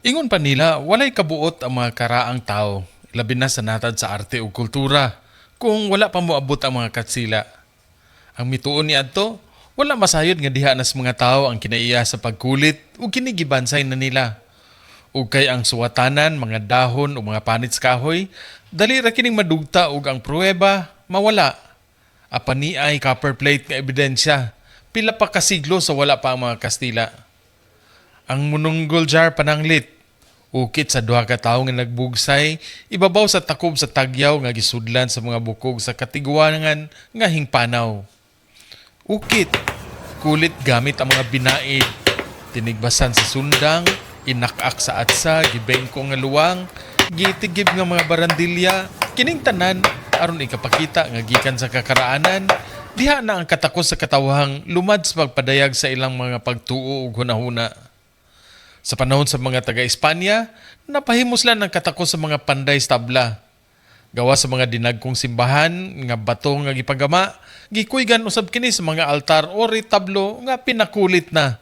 Ingon pa nila, walay kabuot ang mga karaang tao, labi na sa natad sa arte ug kultura, kung wala pa moabot ang mga katsila. Ang mituon ni adto, wala masayod nga diha nas mga tao ang kinaiya sa pagkulit ug kini gibansay na nila. Ug kay ang suwatanan, mga dahon ug mga panit sa kahoy, dali ra kining madugta ug ang pruweba mawala. Apan niay copper plate nga ebidensya, pila pa ka siglo sa wala pa ang mga Kastila. Ang Manunggul jar pananglit, ukit sa duha ka tawo nga nagbugsay ibabaw sa takob sa tagyaw nga gisudlan sa mga bukog sa katiguangan nga hingpanaw. Ukit, kulit gamit ang mga binaid, tinigbasan sa sundang, inak-ak sa atsa, gibengko nga luwang, gitigib nga mga barandilya, kining tanan aron ikapakita nga gikan sa kakaraanan, diha na ang katakos sa katawhang lumad sa pagpadayag sa ilang mga pagtuo ug hunahuna. Sa panahon sa mga taga-Espanya, napahimuslan ang katakos sa mga panday sa tabla. Gawa sa mga dinagkong simbahan nga bato nga gipagama, gikuygan usab kini sa mga altar o retablo nga pinakulit na.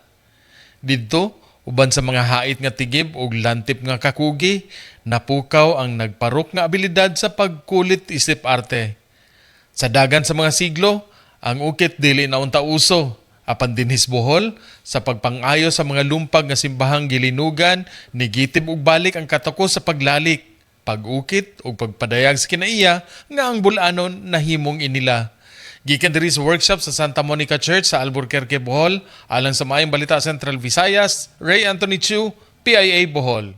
Didto, uban sa mga hait nga tigib ug lantip nga kakugi, napukaw ang nagparok nga abilidad sa pagkulit isip arte. Sa dagan sa mga siglo, ang ukit dili na unta uso, apan dinhis Bohol sa pagpangayo sa mga lumpag nga simbahang gilinugan, nigitib og balik ang katakos sa paglalik, pag-ukit ug pagpadayag sa kinaiya nga ang bulanon nahimong inila. Gikan diri sa workshop sa Santa Monica Church sa Alburquerque, Bohol, alang sa Maayong Balita Central Visayas, Ray Anthony Chu, PIA Bohol.